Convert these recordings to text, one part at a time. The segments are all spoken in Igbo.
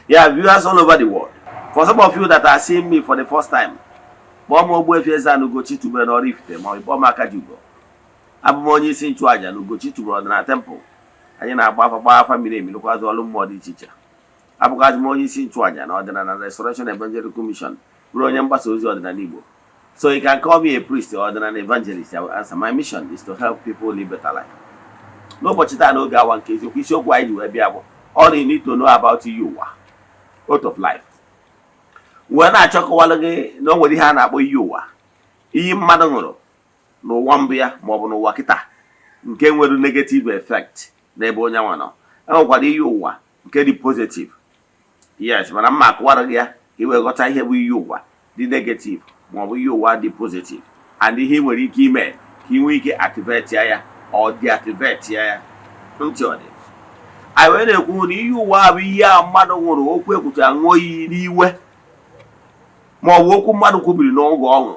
Yeah, viewers all over the world. For some of you that are seeing me for the first time, kpọọ m Ogbuefi Eze-Ana Ugochi tubelu n'Oraifite ma ọ bụ kpọọ m Akajiugo. Abụ m onye isi nchụaja na Ugochi tubelu ọdịnala temple. Anyị na-agba afa, gbaa afa miri emi, lụkwazị ọrụ mmụọ dị iche iche. Abụkwazị m onye isi nchụaja na Ọdịnala Restoration Evangelical Mission, bụrụ onye mgbasa ozi ọdịnala Igbo. So you can call me a priest or ọdịnala evangelist. I will answer. My mission is to help people live better life. N'ụbọchị taa, n'oge awa nke eziokwu, isiokwu anyị ji wee bịa bụ "All you need to know about iyi ụwa", oath of life. Wee na-achọkọwalụ gị na o nwere ihe a na-akpọ iyi ụwa, iyi mmadụ ṅụrụ n'ụwa mbụ ya maọbụ n'ụwa kịta, nke nwere negative effect n'ebe onye nwa nọ. E nwekwara iyi ụwa nke dị positive, yes, mana mma akụwara gị ya ka ị wee ghọta ihe bụ iyi ụwa dị negative maọbụ iyi ụwa dị positive and ihe ị nwere ike ime ka ị nwee ike activate ya or deactivate ya. Ntị ọ dị? Anyị wee na-ekwu na iyi ụwa bụ ihe a mmadụ ṅụrụ, okwu ekwuchara, ṅụọ iyi n'iwe, maọbụ okwu mmadụ kwubiri n'oge ọṅụ.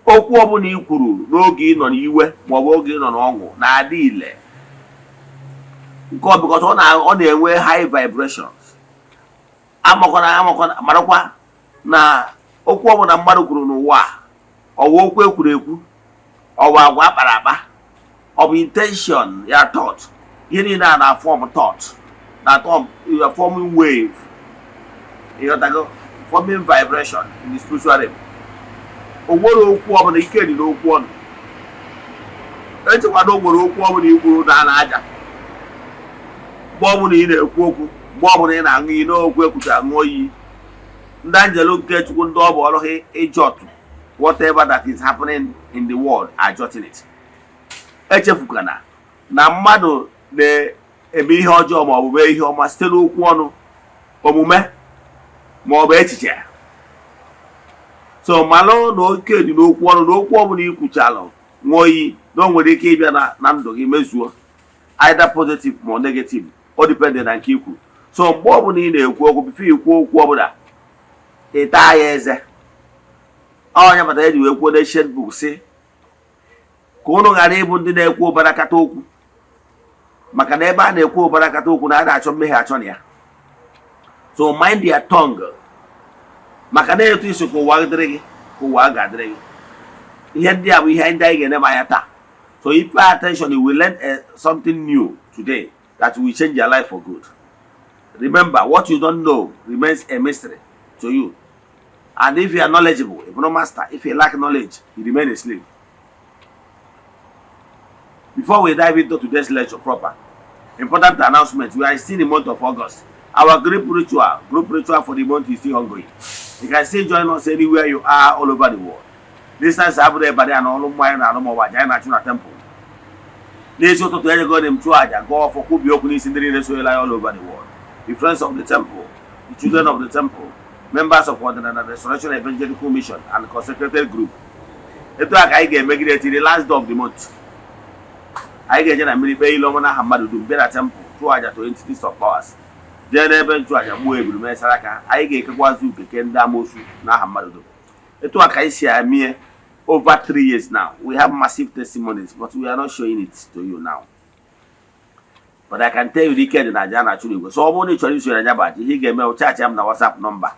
Okwu ọbụla ị kwuru n'oge ị nọ n'iwe maọbụ oge ị nọ n'ọṅụ na-adị ile nke ọ because ọ na-enwe high vibrations. Amakwana amakwana, marakwa na okwu ọbụla mmadụ kwuru n'ụwa a, ọ bụ okwu ekwuru ekwu, ọ bụ agwa akpara akpa, ọ bụ intention ya, thought, ihe niile a na-form thought na forming wave, ịghọtago, forming vibration in the spiritual realm. O nwere okwu ọbụla ike dị n'okwu ọnụ. Echekwana o nwere okwu ọbụla i kwuru na aja. Mgbe ọbụla ị na-ekwu okwu, mgbe ọbụla ị na-aṅụ iyi, n'okwu ekwuchara ṅụọ iyi, ndị anjelu nke Chukwu, ndị ọ bụ ọrụ ha ịjọtụ whatever that is happening in the world, are jotting it. Echefukana na mmadụ na-eme ihe ọjọọ ma ọ bụ mee ihe ọma site n'okwu ọnụ, omume ma ọ bụ echiche. So malụ na oke dị n'okwu ọnụ, na okwu ọbụla ikwuchalụ, ṅụọ iyi, na o nwere ike ịbịa na ndụ gị mezuo, either positive ma ọ negative, o depend na nke ikwu. So mgbe ọbụla ị na-ekwu okwu, before ikwu okwu ọbụla, ị taa ya eze. Onye batara eji wee kwuo n'Ancient Book sị ka ụnụ ghara ịbụ ndị na-ekwu ụbarakata okwu, maka na ebe a na-ekwu ụbarakata okwu na a na-achọ mmehie achọ na ya. So mind your tongue, maka na etu isi ka ụwa dịrị gị ka ụwa ga-adịrị gị. Ihe ndị a bụ ihe ndị anyị ga-eneba anya taa. So if you pay attention, you will learn something new today that will change your life for good. Remember, what you don't know remains a mystery to you, and if you are knowledgeable, if you no master. If you lack knowledge, you remain a slave. Before we dive into today's lecture proper, important announcement. We are still in the month of August. Our group ritual for the month is still ongoing. You can still join us anywhere you are all over the world. Distance abụrụ ebe a na ọrụ mmanya na alụ maọbụ aja anyị na-achụ na temple. N'isi ụtụtụ, ejego m chụọ aja, gụọ ọfọ, kwubie okwu n'isi ndị niile sonyela all over the world, the friends of the temple, the children of the temple, members of Ọdịnala Restoration Evangelical Mission and consecrated group. Etu a ka anyị ga-emegide till the last day of the month. Anyị ga-eje na mmiri kpee ile ọma n'aha mmadụ dum, bịa na temple chụọ aja to entities of powers, jee n'ebe nchụaja gbuo ebulu, mesara aka. Anyị ga-ekekwazi ukeke ndị amoosu n'aha mmadụ dum. Etu a ka anyị si emie over 3 years now. We have massive testimonies, but we are not showing it to you now. But I can tell you, ike dị na aja a na-achụ n'igwe. So ọ bụrụ na ị chọrọ isonye anya bụ aja, ihe ị ga-eme bụ chat m na WhatsApp number,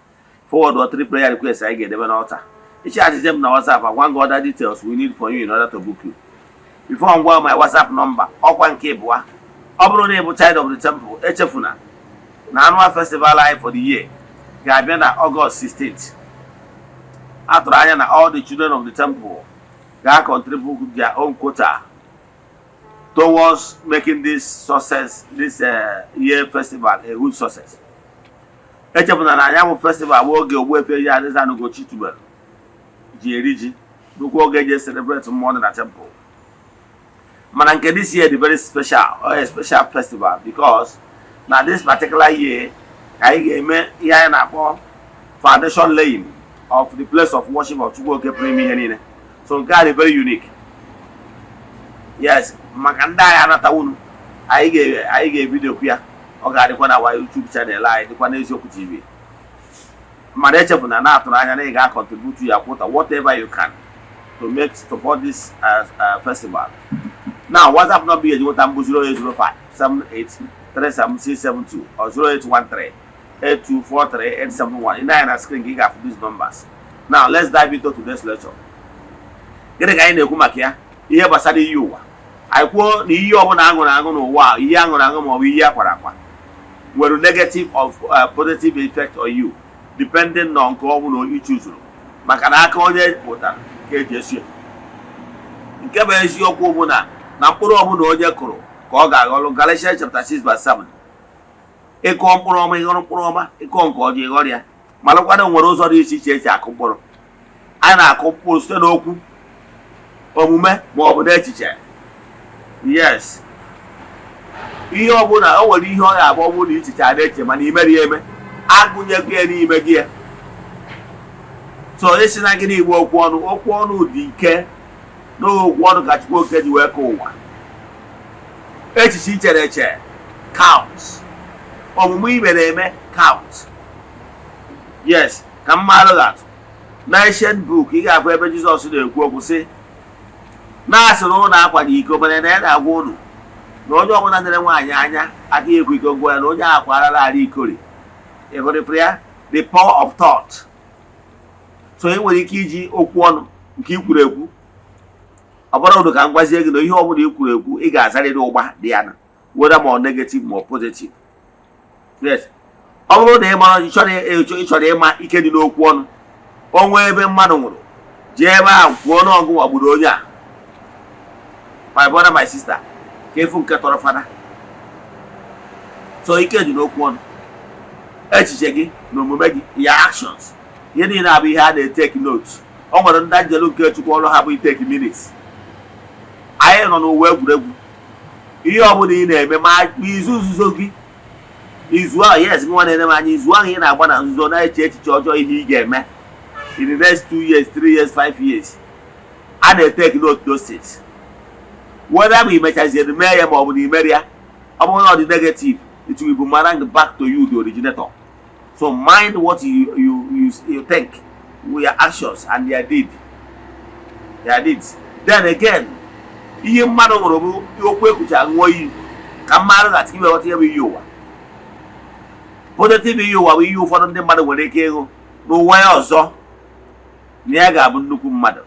forward or three prayer requests anyị ga-edebe n'altar. Ịchatịzie m na WhatsApp, agwa gị other details we need for you in order to book you. Before ngwa my WhatsApp number, ọkwa nke ịbụa, ọ bụrụ na ị bụ child of the temple, echefuna na annual festival anyị for the year ga-abịa na August 16th. A tụrụ anya na all the children of the temple ga-contribute their own quota towards making this year festival a huge success. Echefuna na anya bụ festival bụ oge Ogbuefi Eze-Ana Ugochi tubelu ji eri ji, nnukwu oge eji celebrate mmụọ dị na temple. Mana nke this year dị very special or a special festival, because na this particular year ka anyị ga-eme ihe anyị na-akpọ foundation laying of the place of worship of Chukwu Oke pụrụ ime ihe niile. So nke a dị very unique, yes, maka ndị anyị anatawunu. Anyị ga-ebidokwu ya, ọ ga-adịkwa na our YouTube channel anyị, dịkwa n'Eziokwu TV. Mana echefuna na atụrụ anya na ị ga-contribute ya quota, whatever you can, to make support this festival. Now, WhatsApp number eji nweta mbụ 0805 78 37672 or 0813. 8243871. Ị na-anya na screen ka ị ga-afụ these numbers. Now let's dive into today's lecture. Gịnị ka anyị na-ekwu maka ya? Ihe gbasara iyi ụwa. Anyị kwuo na iyi ọbụla aṅụrụ aṅụ n'ụwa a, iyi aṅụrụ aṅụ maọbụ iyi akwara akwa, nwere negative of positive effect on you, depending na nke ọbụla ị chuzuru, maka na aka onye pụtara ka eji esi ya. Nke bụ eziokwu bụ na mkpụrụ ọbụla onye kụrụ ka ọ ga-aghọrọ. Galatians chapter 6 verse 7. Ịkụọ mkpụrụ ọma, ịghọrọ mkpụrụ ọma. Ịkụọ nke ọjọọ, ịghọrọ ya. Malụkwana nwere ụzọ dị iche iche esi akụ mkpụrụ. A na-akụ mkpụrụ site n'okwu, omume, ma ọ bụ n'echiche. Yes, ihe ọbụla o nwere ihe ọ ga-abụ, ọ bụrụ na ichiche a na-eche mana imeri ya eme, agụnyego ya n'ime gị ya. So esi na gịnị? Igbo, okwu ọnụ, okwu ọnụ dị ike. N'okwu ọnụ ka Chukwu Oke ji wee kee ụwa. Echiche ichere eche counts, omume i mere eme count. Yes, ka mmadụ atụ na ancient book, ị ga-afụ ebe Jizọs na-ekwu okwu sị na-asị na ụlọ akwa na iko, mana na ya na-agwa ụnụ na onye ọbụla nere nwaanyị anya aka ekwu iko gụọ ya, na onye ahụ akwarala ara ikori. Ịhụrịfụrụ ya? The power of thought. So ị nwere ike iji okwu ọnụ nke i kwuru ekwu. Ọ bụrụ ụdụ ka m gwazie gị na ihe ọbụla i kwuru ekwu, ị ga-azarịrị ụgba dị ya na whether ma ọ negative ma ọ positive. Yes, ọ bụrụ na ị mara, ịchọrọ ịma ike dị n'okwu ọnụ, onwe ebe mmadụ nwụrụ, jee ebe ahụ kwuo na ọgụ wagburu onye a. My brother, my sister, ka efu nke tọrọ fada. So ike dị n'okwu ọnụ, echiche gị na omume gị, ya actions, ihe niile abụ ihe a na-eteki note. O nwere ndị njelu nke Chukwu, ọrụ ha bụ iteki minutes. Anyị nọ n'ụwa egwuregwu. Ihe ọbụla ị na-eme, ma izu nzuzo gị, izu ahụ, yes, gị nwa na-ene m anya, izu ahụ ị na-agba na nzuzo na-eche echiche ọjọọ, ihe ị ga-eme in the next 2 years, 3 years, 5 years, a na-eteki note those things, whether ma ị mechaziere mee ya ma ọ bụ na ị mere ya. Ọ bụrụ na ọ dị negative, it will boomerang back to you, the originator. So mind what you think with your actions and your deeds. Then again, ihe mmadụ nwụrụ bụ okwu ekwucha ṅụọ iyi. Ka mmadụ ga-atị iwe ghọta ihe bụ iyi ụwa. Positive iyi ụwa bụ ihe ụfọdụ ndị mmadụ nwere ike ịhụ n'ụwa ya ọzọ, na ya ga-abụ nnukwu mmadụ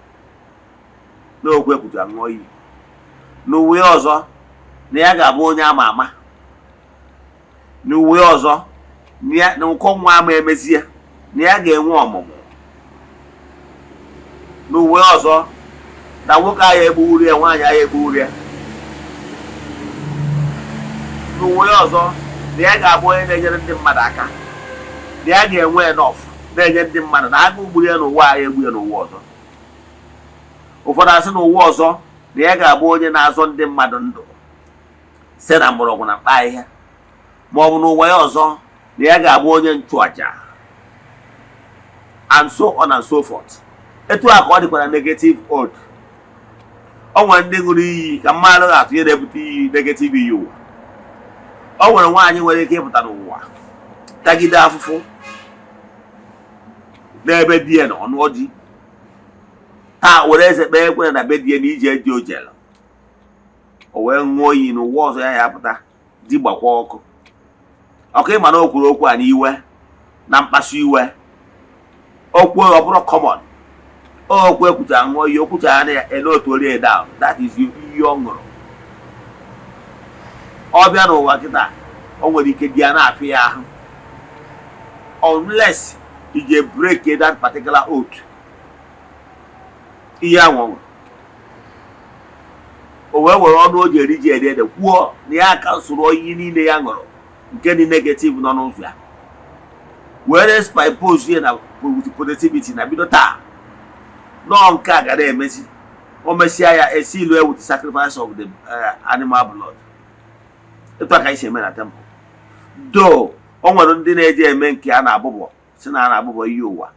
n'okwu ekwucha ṅụọ iyi. N'ụwa ya ọzọ, na ya ga-abụ onye ama ama. N'ụwa ya ọzọ, na ụkọ nwa ama emezie, na ya ga-enwe ọmụmụ. N'ụwa ya ọzọ, na nwoke agha egbuwuru ya, nwaanyị agha egbuwuru ya. N'ụwa ya ọzọ, na ya ga-abụ onye na-enyere ndị mmadụ aka, na ya ga-enwe enough na-enye ndị mmadụ, na agụụ gburu ya n'ụwa agha egbu ya n'ụwa ọzọ. Ụfọdụ asị n'ụwa ọzọ na ya ga-abụ onye na-azọ ndị mmadụ ndụ site na mgbọrọgwụ na mkpa ahịhịa, ma ọ bụ n'ụwa ya ọzọ na ya ga-abụ onye nchụaja, and so on and so forth. Etu a ka ọ dịkwa na negative oath. O nwere ndị ṅụrụ iyi. Ka mmadụ ga-atụ ihe na-ebute iyi, negative iyi ụwa. O nwere nwaanyị nwere ike ịpụta n'ụwa tagide afụfụ n'ebe di ya na ọnụọ di taa, were eze kpee ekwere na be di ya na ije dị ojele, o wee ṅụọ iyi n'ụwa ọzọ ya ya apụta di gbakwa ọkụ ọkụ. Ịma na o kwuru okwu a n'iwe na mkpasu iwe, okwu ọ bụrụ common okwu ekwuchara ṅụọ iyi, okwuchara na ya ele otu orie down. That is iyi ọ ṅụrụ. Ọ bịa n'ụwa kịta, o nwere ike di ya na-afịa ya ahụ unless ije break that particular oath, ihe ahụ ọ ṅụrụ. O wee were ọnụ o ji eri ji eri ede kwuo na ya cancelụrụ iyi niile ya ṅụrụ nke dị negative nọ n'ụzọ ya, were superimpose ya na with positivity, na bido taa nọọ nke a gara emezi. O mesịa ya, esi ilu with sacrifice of the animal blood. Etu a ka anyị si eme na temple. Do o nwere ndị na-eji eme nke a na-abụbọ, si na a na-abụbọ iyi ụwa.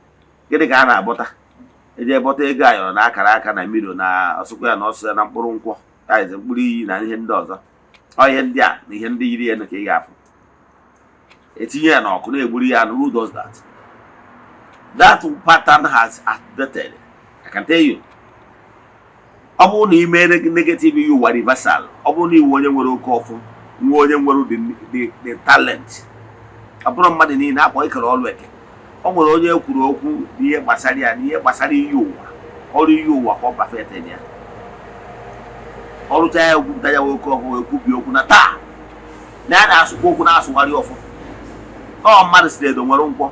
Gịnị ka a na-abọta? Eji bọta ego ayọrọ na akara aka na mmiri na ọsụkwa ya na ọsụ ya na mkpụrụ nkwọ taizi, mkpụrụ iyi na ihe ndị ọzọ. Ọ ihe ndị a na ihe ndị yiri ya ka ị ga-afụ etinye ya n'ọkụ na-egburu ya anụ. Who does that? That pattern has outdated, I can tell you. Ọ bụrụ na ị mere negative iyi ụwa reversal, ọ bụrụ na iwu onye nwere oke ọfụ, nwe onye nwere the talent Ọ bụrụ mmadụ niile akpọ ikere ọrụ eke. O nwere onye kwuru okwu n'ihe gbasara ya, n'ihe gbasara iyi ụwa, ọrụ iyi ụwa, ka ọ perfect ya. Ọrụcha ya, ekwupụta ya nwoke ọhụụ, ekwubi okwu na taa na ya na-asụkwa okwu, na-asụgharị ọfọ. Ọ mmadụ siri edo nwere nkwọ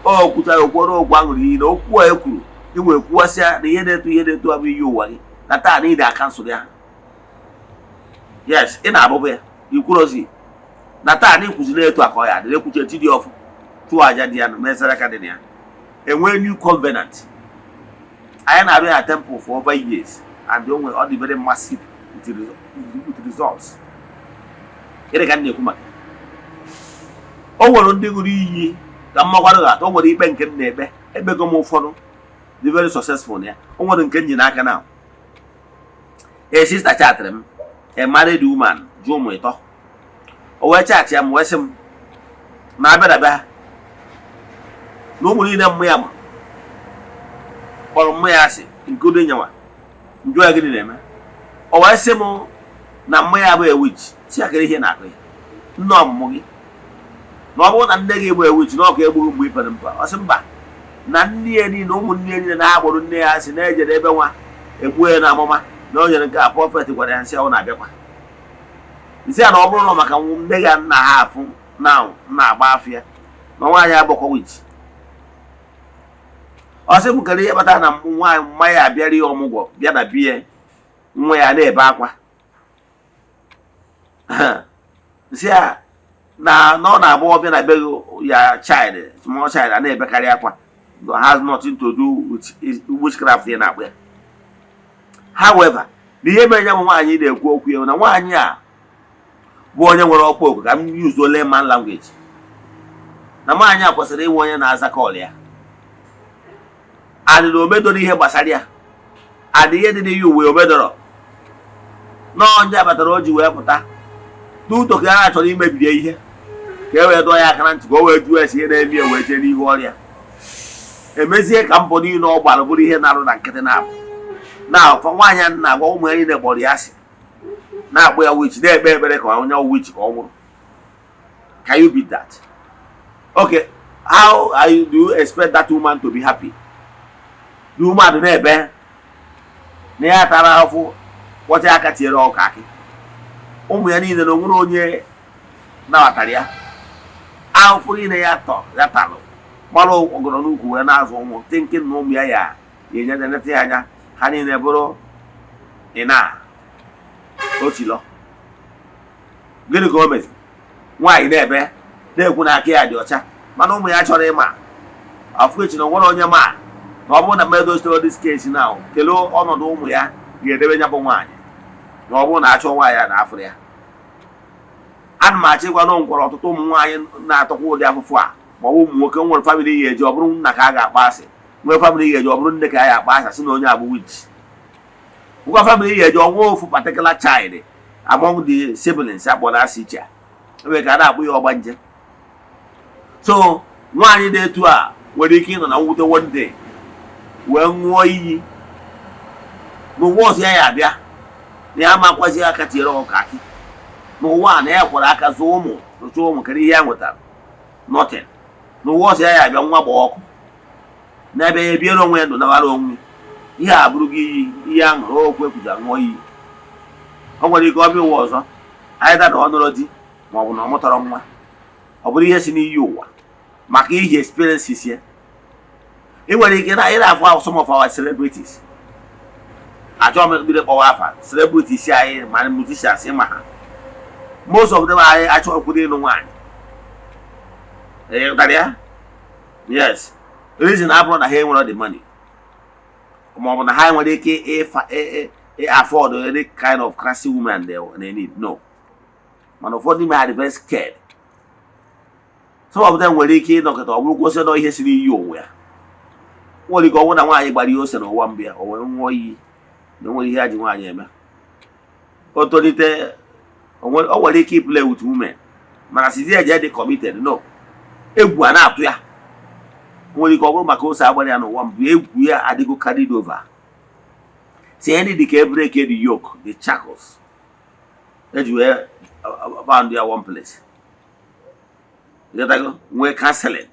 o kwucha ya, okwu okwu aṅụrụ iyi na okwu a ekwuru inwe kwuwasịa na ihe na-eto, ihe na-eto abụ iyi ụwa gị na taa niile acancel ya. Yes, ị na-abụbụ ya ikwurozi na taa na ikwuziri etu a ka ọ ya adịrị. Ekwuche ti dị ọfụ, chụọ aja dị ya na mesara aka dị na ya, enwee new covenant. Anyị na-arụ ya temple for over years and o nwere, ọ dị very massive with results. Gịnị ka m na-ekwu maka o nwere ndị ṅụrụ iyi ka mmakwarụ ga-atọ? O nwere ikpe nke m na-ekpe, ekpego m ụfọdụ dị very successful na ya. O nwere nke m ji n'aka na a sister chatịrị m, a married woman ji ụmụ 3. O wee chat ya m, wee sị m na abịa na be ha na ụmụ niile mmụ ya ma kpọrọ mmụ ya asị, including nyanwa. Njụ ya, gịnị na-eme? O wee sị m na mmụ ya bụ a witch. Si akịrị ihe na-akụ ya nne ọmụmụ gị, na ọ bụrụ na nne gị bụ a witch na ọkụ egbughị mgbe i pere mpa. Ọ sị mba, na nne ya niile, ụmụnne ya niile na ha kpọrọ nne ya asị, na-ejere ebe nwa egbuo ya na amụma na o nyere nke a. Prophet gwara ya nsị ọ na-abịakwa nsị ya na ọ bụrụ na maka nne ya nna ha afụ na na-agba afịa na nwaanyị agbakọ witch. Ọ sị m kere ihe kpatara na nwaanyị mma ya abịara ya ọmụgwọ, bịa na bie nwa ya na-ebe akwa. Nsị ya na ọ na-abụ ọbịa na be ya, child, small child a na-ebekarị akwa has nothing to do with witchcraft ya na-akpụ ya. However, na ihe mere ya bụ nwaanyị na-ekwu okwu ya na nwaanyị a bụ onye nwere ọkpa oku, ka m use layman language, na nwaanyị a kwesịrị inwe onye na-aza call ya, and na omedoro ihe gbasara ya, and ihe dị n'iyi uwe omedoro n'ọnye batara o ji wee pụta n'uto ka ya chọrọ imebiri ihe, ka e wee dọọ ya aka na ntị, ka o wee jụọ esi ihe na-eme ya, wee jee n'ihu ọrịa emezie ka mbọ niile ọ gbara bụrụ ihe na-arụ na nkịtị. Na-abụ na afọ nwaanyị a na-agwa ụmụ ya niile kpọrọ ya asị, na-akpọ ya witch, na-ekpe ekpere ka onye witch ka ọ nwụrụ. Can you beat that? Okay, how are you, do you expect that woman to be happy? The woman na-ebe na ya tara afụ, kpọcha aka, tinyere ọka akị, ụmụ ya niile na onwere onye nabatara ya. Ahụfụ niile ya tọ ya talụ, gbara ọgọrọ n'ukwu wee na-azụ ụmụ, thinking na ụmụ ya ya enye nleta ya anya, ha niile bụrụ ị na ochilọ. Gịnị ka o mezi? Nwaanyị na-ebe, na-ekwu na aka ya dị ọcha, mana ụmụ ya chọrọ ịma afụ echi na onwere onye ma na ọ bụrụ na mmedo storo this case na kelee ọnọdụ ụmụ ya ga-edebe ya bụ nwaanyị, na ọ bụrụ na achọ nwaanyị a na afụrụ ya. Ana m achọ ịgwa na nkwara ọtụtụ ụmụ nwaanyị na-atọkwa ụdị afụfụ a, ma ọ bụ ụmụ nwoke nwere family ya eji ọ bụrụ nna ka a ga-akpa asị, nwere family ya eji ọ bụrụ nne ka a ga-akpa asị, asị na onye abụ witch, ngwa family ya eji ọnwa ofu particular child among the siblings akpọrọ asị iche, enwere ka a na-akpụ ya ọgbanje. So nwaanyị dị etu a nwere ike ịnọ na mwute one day wee ṅụọ iyi n'ụwa ọzọ ya ya abịa na ya makwazi aka tinyere ọka akị n'ụwa a, na ya kwara aka zụọ ụmụ, zụcha ụmụ, kedu ihe ya nwetara? Nothing. N'ụwa ọzọ ya ya abịa nwa gba ọkụ n'ebe ya ebiere onwe ya ndụ, nawara onwe ihe a bụrụ gị iyi, ihe a ṅụrụ okwu ekwuja ṅụọ iyi. O nwere ike ọ bịa ụwa ọzọ anyị da na ọ nụrụ di ma ọ bụ na ọ mụtara nwa, ọ bụrụ ihe si n'iyi ụwa maka ihi experiences ya. Ị nwere ike na ị na-afụ some of our celebrities, achọghị m bido kpọwa afa celebrities anyị, ma musicians, ma ha, most of them anyị achọghịkwuru ịnụ nwaanyị. Ị ya, yes, reason abụrụ na ha enwere the money, ma ọ bụ na ha nwere ike ịfa afford any kind of classy woman they need. No, mana ụfọdụ n'ime ha dị very scared. Some of them nwere ike ịnọkọta, ọ bụrụ kwụsị nọ ihe siri iyi onwe ya. Nwere ike ọ bụrụ na nwaanyị gbara ihe ose n'ụwa mbụ ya, o wee ṅụọ iyi na o nwere ihe a ji nwaanyị eme. O tolite, o nwere ike play with women, mana sizi eje dị committed, no, egwu a na-atụ ya. Nwere ike ọ bụrụ maka ose agbara ya n'ụwa mbụ, egwu ya adịgo carried over. Si any dị ka e break the yoke, the shackles eji wee bound ya one place. Ịghọtago? Nwee counseling,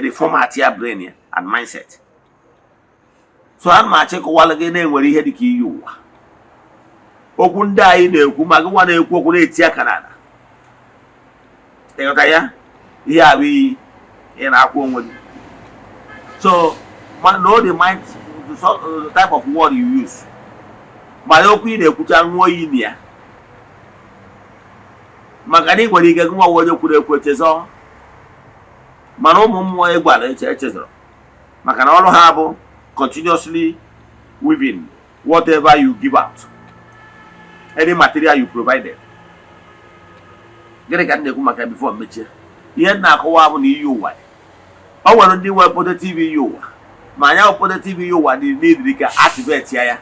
reformat ya brain ya and mindset. So ana m achọ ịkọwalụ gị na-enwere ihe dịka iyi ụwa. Okwu ndị anyị na-ekwu, ma gị nwa na-ekwu okwu na-eti aka n'ala, ịghọta ya? Ihe a bụ iyi ị na-akwụ onwe gị. So know the mind, the type of word you use. Mana okwu ị na-ekwucha, ṅụọ iyi na ya, maka na ị nwere ike gị nwa onye kwuru ekwu echezọ, mana ụmụ mmụọ ị gwara eche echezọrọ, maka na ọrụ ha bụ continuously weaving whatever you give out, any material you provided. Gịnị ka m na-ekwu maka before mechie? Ihe m na-akọwa bụ na iyi ụwa dị. O nwere ndị nwere positive iyi ụwa, ma anya bụ positive iyi ụwa dị n'idiri ka activate ya.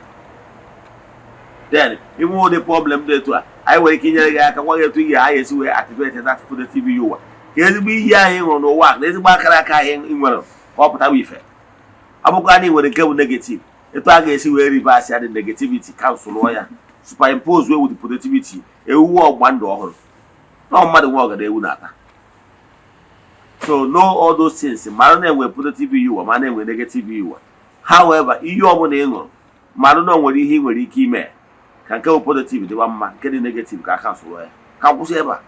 Then inwe ụdị problem dị etu a, anyị nwere ike inyere gị aka, gwa gị etu ihe anyị esi wee activate that positive iyi ụwa, ka ezigbo iyi ahụ ị hụrụ n'ụwa na ezigbo akara aka ahụ ị nwere ka ọ pụtawa ife. Ọ bụkwa na ị nwere nke bụ negative, etu a ga-esi wee reverse ya, the negativity, cancel ya, superimpose with the positivity, ewuwe ọgba ndụ ọhụrụ na mmadụ nwe ọgada ewu na-ata. So know all those things. Mara na-enwe positive iyi ụwa, ma na-enwe negative iyi ụwa. However, ihe ọbụla ị ṅụrụ, mara na o nwere ihe ị nwere ike ime ka nke bụ positive dịwa mma, nke dị negative ka a cancel ya. Ka kwụsị ebe a.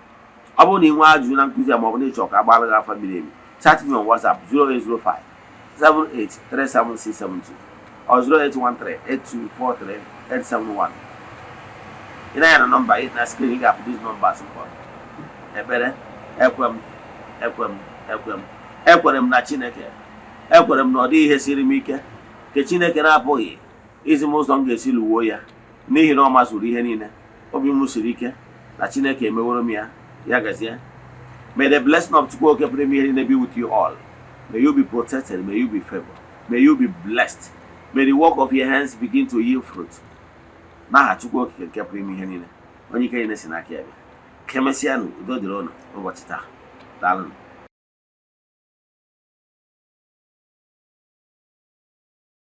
Ọ bụrụ na ị nwee ajụjụ na nkụzi a, ma ọ bụ na ịchọ ka a gbara gị afa miri emi, chat me on WhatsApp 0805 7837672 or 0813 8243 871. Ị na-anya na nọmba ị na screen, ị ga-afụ these numbers mkpọrọ. Ekpere: ekwe m, ekwe m, ekwe m, ekwere m na Chineke. Ekwere m na ọ dịghị ihe siri m ike nke Chineke na-apụghị izi m ụzọ m ga-esi lụwuo ya, n'ihi na ọ mazuru ihe niile. Obi m siri ike na Chineke emeworo m ya. Ya gazie. May the blessing of Chukwu Oke pụrụ ime ihe niile be with you all. May you be protected. May you be favored. May you be blessed. May the work of your hands begin to yield fruit. N'aha Chukwu Okike nke pụrụ ime ihe niile, onye ike niile si n'aka ya bịa. Ka emesịanụ. Udo dịrị ụnụ ụbọchị taa. Daalụnụ.